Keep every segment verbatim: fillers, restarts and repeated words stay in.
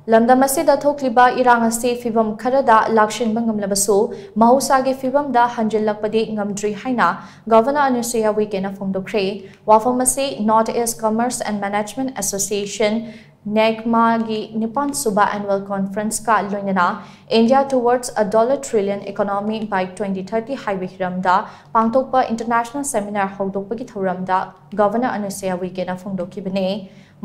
ꯂꯝꯗꯝ ꯑꯁꯤꯗ ꯊꯣꯛꯂꯤꯕ ꯏꯔꯥꯡ ꯑꯁꯤ ꯐꯤꯚꯝ ꯈꯔꯗ ꯂꯥꯛꯁꯤꯟꯕ ꯉꯝꯂꯕꯁꯨ, ꯃꯍꯧꯁꯥꯒꯤ ꯐꯤꯚꯝꯗ ꯍꯟꯖꯤꯜꯂꯛꯄꯗꯤ ꯉꯝꯗ꯭ꯔꯤ ꯍꯥꯏꯅ ꯒꯚꯔꯅꯔ ꯑꯅꯨꯁꯨꯌꯥ ꯎꯏꯀꯦꯅ ꯐꯣꯡꯗꯣꯛꯈ꯭ꯔꯦ꯫ ꯋꯥꯐꯝ ꯑꯁꯤ North East Commerce and Management Association, ꯅꯦꯛꯃꯥꯒꯤ ꯅꯤꯄꯥꯟ ꯁꯨꯕ annual conference ꯀ ꯂꯣꯏꯅꯅ India Towards a Dollar Trillion Economy by twenty thirty ꯍꯥꯏꯕ ꯍꯤꯔꯝꯗ ꯄꯥꯡꯊꯣꯛꯄ international seminar ꯍꯧꯗꯣꯛꯄꯒꯤ ꯊꯧꯔꯝꯗ ꯒꯚꯔꯅꯔ ꯑꯅꯨꯁꯨꯌꯥ ꯎꯏꯀꯦꯅ ꯐꯣꯡꯗꯣꯛꯈꯤꯕꯅꯤ꯫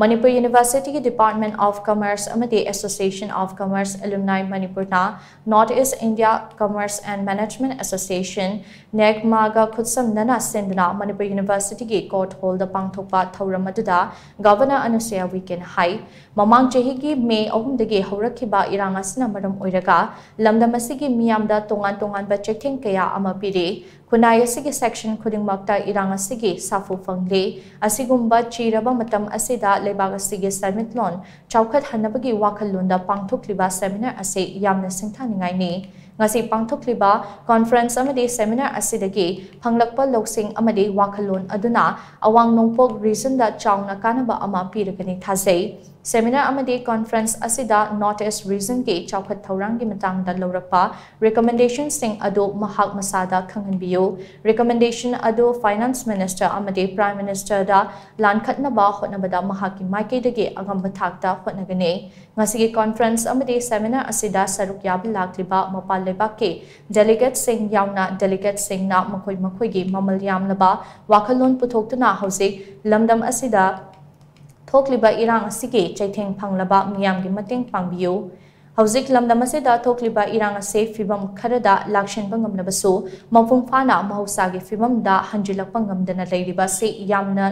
ꯃꯅꯤꯄꯨꯔ ꯌꯨꯅꯤꯚꯔꯁꯤꯇꯤꯒꯤ Department of Commerce ꯑꯃꯗꯤ Association of Commerce Alumni ꯃꯅꯤꯄꯨꯔꯅ North East India Commerce and Management Association, ꯅꯦꯛꯃꯥꯒ ꯈꯨꯠꯁꯝꯅꯅ ꯁꯤꯟꯗꯨꯅ ꯃꯅꯤꯄꯨꯔ ꯌꯨꯅꯤꯚꯔꯁꯤꯇꯤꯒꯤ ꯀꯣꯔꯠ ꯍꯣꯜꯗ ꯄꯥꯡꯊꯣꯛꯄ ꯊꯧꯔꯝ ꯑꯗꯨꯗ ꯒꯚꯔꯅꯔ ꯑꯅꯨꯁꯨꯌꯥ ꯎꯏꯀꯦꯅ ꯍꯥꯏ, ꯃꯃꯥꯡ ꯆꯍꯤꯒꯤ ꯃꯦ ꯑꯍꯨꯝꯗꯒꯤ ꯍꯧꯔꯛꯈꯤꯕ ꯏꯔꯥꯡ ꯑꯁꯤꯅ ꯃꯔꯝ ꯑꯣꯏꯔꯒ ꯂꯝꯗꯝ ꯑꯁꯤꯒꯤ ꯃꯤꯌꯥꯝꯗ ꯇꯣꯉꯥꯟ ꯇꯣꯉꯥꯟꯕ ꯆꯩꯊꯦꯡ ꯀꯌꯥ ꯑꯃ ꯄꯤꯔꯤ꯫ ꯈꯨꯟꯅꯥꯏ ꯑꯁꯤꯒꯤ section ꯈꯨꯗꯤꯡꯃꯛꯇ ꯏꯔꯥꯡ ꯑꯁꯤꯒꯤ ꯁꯥꯐꯨ ꯐꯪꯂꯤ꯫ ꯑꯁꯤꯒꯨꯝꯕ ꯆꯤꯔꯕ ꯃꯇꯝ ꯑꯁꯤꯗ ꯂꯩꯕꯥꯛ ꯑꯁꯤꯒꯤ ꯁꯦꯟꯃꯤꯠꯂꯣꯟ ꯆꯥꯎꯈꯠꯍꯟꯅꯕꯒꯤ ꯋꯥꯈꯜꯂꯣꯟꯗ ꯄꯥꯡꯊꯣꯛꯂꯤꯕ seminar ꯑꯁꯤ ꯌꯥꯝꯅ ꯁꯤꯡꯊꯥꯅꯤꯡꯉꯥꯏꯅꯤ꯫ ꯉꯁꯤ ꯄꯥꯡꯊꯣꯛꯂꯤꯕ conference ꯑꯃꯗꯤ seminar ꯑꯁꯤꯗꯒꯤ ꯐꯪꯂꯛꯄ ꯂꯧꯁꯤꯡ ꯑꯃꯗꯤ ꯋꯥꯈꯜꯂꯣꯟ ꯑꯗꯨꯅ ꯑꯋꯥꯡ ꯅꯣꯡꯄꯣꯛ regionꯗ ꯆꯥꯎꯅ ꯀꯥꯟꯅꯕ ꯑꯃ ꯄꯤꯔꯒꯅꯤ ꯊꯥꯖꯩ꯫ Seminar ꯑꯃꯗꯤ conference ꯑꯁꯤꯗ North East regionꯒꯤ ꯆꯥꯎꯈꯠ ꯊꯧꯔꯥꯡꯒꯤ ꯃꯇꯥꯡꯗ ꯂꯧꯔꯛꯄ recommendationꯁꯤꯡ ꯑꯗꯨ ꯃꯍꯥꯛ ꯃꯁꯥꯗ ꯈꯪꯍꯟꯕꯤꯌꯨ꯫ Recommendation ꯑꯗꯨ Finance Minister ꯑꯃꯗꯤ Prime Ministerꯗ ꯂꯥꯟꯈꯠꯅꯕ ꯍꯣꯠꯅꯕꯗ ꯃꯍꯥꯛꯀꯤ ꯃꯥꯏꯀꯩꯗꯒꯤ ꯑꯉꯝꯕ ꯊꯥꯛꯇ ꯍꯣꯠꯅꯒꯅꯤ꯫ ꯉꯁꯤꯒꯤ conference ꯑꯃꯗꯤ seminar ꯑꯁꯤꯗ ꯁꯔꯨꯛ ꯌꯥꯕ ꯂꯥꯛꯂꯤꯕ ꯃꯄꯥꯟ ꯂꯩꯕꯥꯛꯀꯤ delegateꯁꯤꯡ ꯌꯥꯎꯅ delegateꯁꯤꯡꯅ ꯃꯈꯣꯏ ꯃꯈꯣꯏꯒꯤ ꯃꯃꯜ ꯌꯥꯝꯂꯕ ꯋꯥꯈꯜꯂꯣꯟ ꯄꯨꯊꯣꯛꯇꯨꯅ ꯍꯧꯖꯤꯛ ꯂꯝꯗꯝ ꯑꯁꯤꯗ ꯊꯣꯛꯂꯤꯕ ꯏꯔꯥꯡ ꯑꯁꯤꯒꯤ ꯆꯩꯊꯦꯡ ꯐꯪꯂꯕ ꯃꯤꯌꯥꯝꯒꯤ ꯃꯇꯦꯡ ꯄꯥꯡꯕꯤꯌꯨ꯫ ꯍꯧꯖꯤꯛ ꯂꯝꯗꯝ ꯑꯁꯤꯗ ꯊꯣꯛꯂꯤꯕ ꯏꯔꯥꯡ ꯑꯁꯤ ꯐꯤꯚꯝ ꯈꯔꯗ ꯂꯥꯛꯁꯤꯟꯕ ꯉꯝꯂꯕꯁꯨ, ꯃꯄꯨꯡ ꯐꯥꯅ ꯃꯍꯧꯁꯥꯒꯤ ꯐꯤꯚꯝꯗ ꯍꯟꯖꯤꯜꯂꯛꯄ ꯉꯝꯗꯅ ꯂꯩꯔꯤꯕ ꯑꯁꯤ ꯌꯥꯝꯅ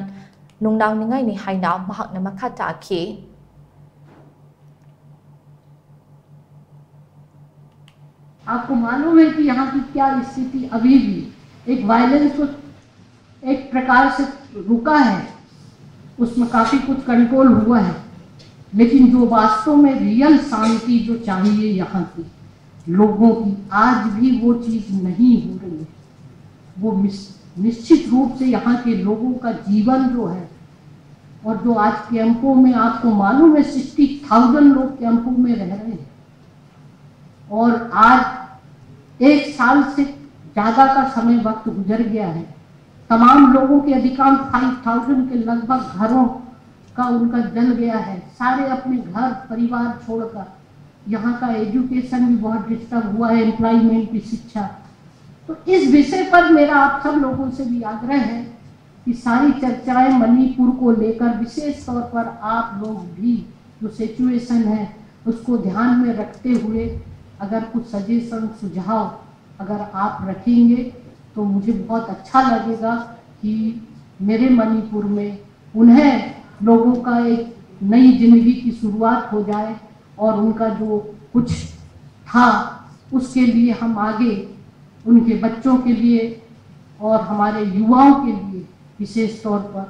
ꯅꯨꯡꯅꯥꯡꯅꯤꯡꯉꯥꯏꯅꯤ ꯍꯥꯏꯅ ꯃꯍꯥꯛꯅ ꯃꯈꯥ ꯇꯥꯈꯤ꯫ आपको मालूम है कि यहाँ की क्या स्थिति अभी भी एक वायलेंस तो एक प्रकार से रुका है, उसमें काफी कुछ कंट्रोल हुआ है, लेकिन जो वास्तव में रियल शांति जो चाहिए यहाँ की लोगों की, आज भी वो चीज नहीं हो रही है। वो निश्चित रूप से यहाँ के लोगों का जीवन जो है और जो आज कैंपों में, आपको मालूम है, सिक्सटी थाउजेंड लोग कैंपों में रह रहे हैं, और आज एक साल से ज़्यादा का समय, वक्त गुजर गया है। तमाम लोगों के, अधिकांश फाइव थाउजेंड के लगभग घरों का उनका जल गया है। सारे अपने घर परिवार छोड़कर, यहाँ का एजुकेशन भी बहुत डिस्टर्ब हुआ है, एम्प्लॉयमेंट की, शिक्षा। तो इस विषय पर मेरा आप सब लोगों से भी आग्रह है कि सारी चर्चाएं मणिपुर को लेकर, विशेष तौर पर आप लोग भी जो सिचुएशन है, उसको ध्यान में रखते हुए अगर कुछ सजेशन, सुझाव अगर आप रखेंगे, तो मुझे बहुत अच्छा लगेगा कि मेरे मणिपुर में उन्हें, लोगों का एक नई जिंदगी की शुरुआत हो जाए, और उनका जो कुछ था, उसके लिए हम आगे, उनके बच्चों के लिए और हमारे युवाओं के लिए विशेष तौर पर,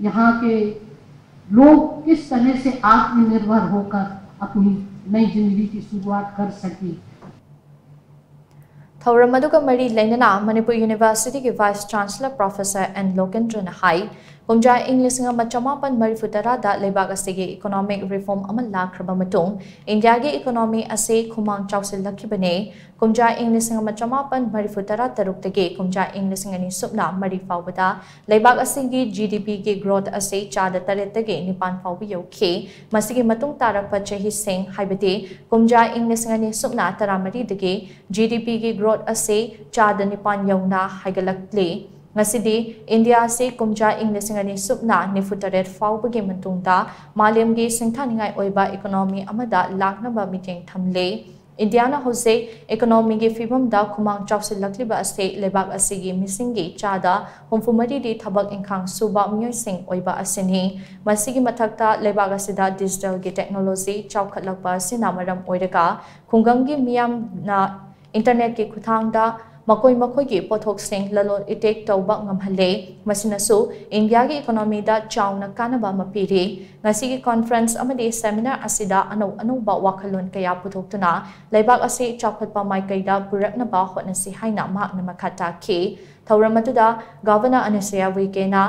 यहाँ के लोग किस तरह से आत्मनिर्भर होकर अपनी नई जिंदगी की शुरुआत कर सकें। ꯊꯧꯔꯝ ꯑꯗꯨꯒ ꯃꯔꯤ ꯂꯩꯅꯅ ꯃꯅꯤꯄꯨꯔ ꯌꯨꯅꯤꯚꯔꯁꯤꯇꯤꯒꯤ ꯚꯥꯏꯁ ꯆꯥꯟꯁꯦꯂꯔ ꯄ꯭ꯔꯣꯐꯦꯁꯔ ꯑꯦꯟ ꯂꯣꯀꯦꯟꯗ꯭ꯔꯅ ꯍꯥꯏ, ꯀꯨꯝꯖꯥ ꯏꯪ ꯂꯤꯁꯤꯡ ꯑꯃ ꯆꯃꯥꯄꯟ ꯃꯔꯤꯐꯨ ꯇꯔꯥꯗ ꯂꯩꯕꯥꯛ ꯑꯁꯤꯒꯤ ꯏꯀꯣꯅꯣꯃꯤꯛ ꯔꯤꯐꯣꯔꯝ ꯑꯃ ꯂꯥꯛꯈ꯭ꯔꯕ ꯃꯇꯨꯡ, ꯏꯟꯗꯤꯌꯥꯒꯤ ꯏꯀꯣꯅꯣꯃꯤ ꯑꯁꯤ ꯈꯨꯃꯥꯡ ꯆꯥꯎꯁꯤꯜꯂꯛꯈꯤꯕꯅꯤ꯫ ꯀꯨꯝꯖꯥ ꯏꯪ ꯂꯤꯁꯤꯡ ꯑꯃ ꯆꯃꯥꯄꯟ ꯃꯔꯤꯐꯨ ꯇꯔꯥ ꯇꯔꯨꯛꯇꯒꯤ ꯀꯨꯝꯖꯥ ꯏꯪ ꯂꯤꯁꯤꯡ ꯑꯅꯤ ꯁꯨꯞꯅ ꯃꯔꯤ ꯐꯥꯎꯕꯗ ꯂꯩꯕꯥꯛ ꯑꯁꯤꯒꯤ ꯖꯤ ꯗꯤ ꯄꯤꯒꯤ ꯒ꯭ꯔꯣꯊ ꯑꯁꯤ ꯆꯥꯗ ꯇꯔꯦꯠꯇꯒꯤ ꯅꯤꯄꯥꯟ ꯐꯥꯎꯕ ꯌꯧꯈꯤ꯫ ꯃꯁꯤꯒꯤ ꯃꯇꯨꯡ ꯇꯥꯔꯛꯄ ꯆꯍꯤꯁꯤꯡ, ꯍꯥꯏꯕꯗꯤ ꯀꯨꯝꯖꯥ ꯏꯪ ꯂꯤꯁꯤꯡ ꯑꯅꯤ ꯁꯨꯞꯅ ꯇꯔꯥꯃꯔꯤꯗꯒꯤ ꯖꯤ ꯗꯤ ꯄꯤꯒꯤ ꯒ꯭ꯔꯣꯊ ꯑꯁꯤ ꯆꯥꯗ ꯅꯤꯄꯥꯟ ꯌꯧꯅ ꯍꯥꯏꯒꯠꯂꯛꯂꯤ꯫ ꯉꯁꯤꯗꯤ ꯏꯟꯗꯤꯌꯥ ꯑꯁꯤ ꯀꯨꯝꯖꯥ ꯏꯪ ꯂꯤꯁꯤꯡ ꯑꯅꯤ ꯁꯨꯞꯅ ꯅꯤꯐꯨ ꯇꯔꯦꯠ ꯐꯥꯎꯕꯒꯤ ꯃꯇꯨꯡꯗ ꯃꯥꯂꯦꯝꯒꯤ ꯁꯤꯡꯊꯥꯅꯤꯡꯉꯥꯏ ꯑꯣꯏꯕ ꯏꯀꯣꯅꯣꯃꯤ ꯑꯃꯗ ꯂꯥꯛꯅꯕ ꯃꯤꯠꯌꯦꯡ ꯊꯝꯂꯤ꯫ ꯏꯟꯗꯤꯌꯥꯅ ꯍꯧꯖꯤꯛ ꯏꯀꯣꯅꯣꯃꯤꯒꯤ ꯐꯤꯕꯝꯗ ꯈꯨꯃꯥꯡ ꯆꯥꯎꯁꯤꯜꯂꯛꯂꯤꯕ ꯑꯁꯤ ꯂꯩꯕꯥꯛ ꯑꯁꯤꯒꯤ ꯃꯤꯁꯤꯡꯒꯤ ꯆꯥꯗ ꯍꯨꯝꯐꯨ ꯃꯔꯤꯗꯤ ꯊꯕꯛ ꯏꯪꯈꯥꯡ ꯁꯨꯕ ꯃꯤꯑꯣꯏꯁꯤꯡ ꯑꯣꯏꯕ ꯑꯁꯤꯅꯤ꯫ ꯃꯁꯤꯒꯤ ꯃꯊꯛꯇ, ꯂꯩꯕꯥꯛ ꯑꯁꯤꯗ ꯗꯤꯖꯤꯇꯦꯜꯒꯤ ꯇꯦꯛꯅꯣꯂꯣꯖꯤ ꯆꯥꯎꯈꯠꯂꯛꯄ ꯑꯁꯤꯅ ꯃꯔꯝ ꯑꯣꯏꯔꯒ ꯈꯨꯡꯒꯪꯒꯤ ꯃꯤꯌꯥꯝꯅ ꯏꯟꯇꯔꯅꯦꯠꯀꯤ ꯈꯨꯠꯊꯥꯡꯗ ꯃꯈꯣꯏ ꯃꯈꯣꯏꯒꯤ ꯄꯣꯠꯊꯣꯛꯁꯤꯡ ꯂꯂꯣꯟ ꯏꯇꯤꯛ ꯇꯧꯕ ꯉꯝꯍꯜꯂꯦ꯫ ꯃꯁꯤꯅꯁꯨ ꯏꯟꯗꯤꯌꯥꯒꯤ ꯏꯀꯣꯅꯣꯃꯤꯗ ꯆꯥꯎꯅ ꯀꯥꯟꯅꯕ ꯑꯃ ꯄꯤꯔꯤ꯫ ꯉꯁꯤꯒꯤ ꯀꯣꯟꯐꯔꯦꯟꯁ ꯑꯃꯗꯤ ꯁꯦꯃꯤꯅꯥꯔ ꯑꯁꯤꯗ ꯑꯅꯧ ꯑꯅꯧꯕ ꯋꯥꯈꯜꯂꯣꯟ ꯀꯌꯥ ꯄꯨꯊꯣꯛꯇꯨꯅ ꯂꯩꯕꯥꯛ ꯑꯁꯤ ꯆꯥꯎꯈꯠꯄ ꯃꯥꯏꯀꯩꯗ ꯄꯨꯔꯛꯅꯕ ꯍꯣꯠꯅꯁꯤ ꯍꯥꯏꯅ ꯃꯍꯥꯛꯅ ꯃꯈꯥ ꯇꯥꯈꯤ꯫ ꯊꯧꯔꯝ ꯑꯗꯨꯗ ꯒꯚꯔꯅꯔ ꯑꯅꯁꯨꯌꯥ ꯎꯏꯀꯦꯅ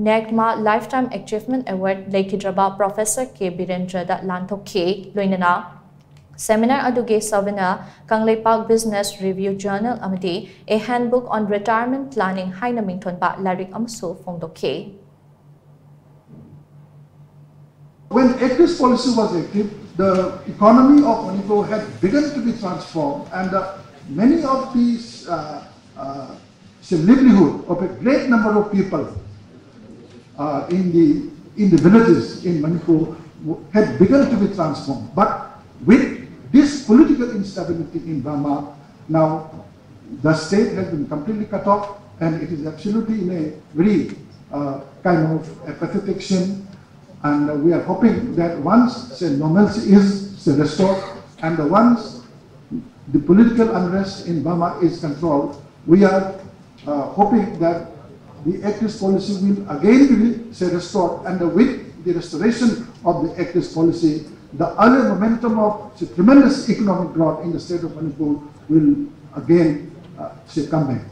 ꯅꯦꯛꯃꯥ Lifetime Achievement Award ꯂꯩꯈꯤꯗ꯭ꯔꯕ Professor K ꯕꯤꯔꯦꯟꯗ꯭ꯔꯗ ꯂꯥꯟꯊꯣꯛꯈꯤ꯫ ꯂꯣꯏꯅꯅ seminar ꯑꯗꯨꯒꯤ souvenir Kangleipak Business Review Journal ꯑꯃꯗꯤ A Handbook on Retirement Planning ꯍꯥꯏꯅ ꯃꯤꯡꯊꯣꯟꯕ ꯂꯥꯏꯔꯤꯛ ꯑꯃꯁꯨ ꯐꯣꯡꯗꯣꯛꯈꯤ꯫ When Act East policy was active, the economy of Manipur had begun to be transformed, and uh, many of these, uh, uh, say, livelihood of a great number of people uh, in the in the villages in Manipur w- had begun to be transformed. But with this political instability in Burma, now the state has been completely cut off, and it is absolutely in a very uh, kind of a pathetic scene. And uh, we are hoping that once, say, normalcy is, say, restored, and the once the political unrest in Burma is controlled, we are uh, hoping that the Act East policy will again be, say, restored, and with the restoration of the Act East policy, the earlier momentum of, say, tremendous economic growth in the state of Manipur will again, uh, say, come back.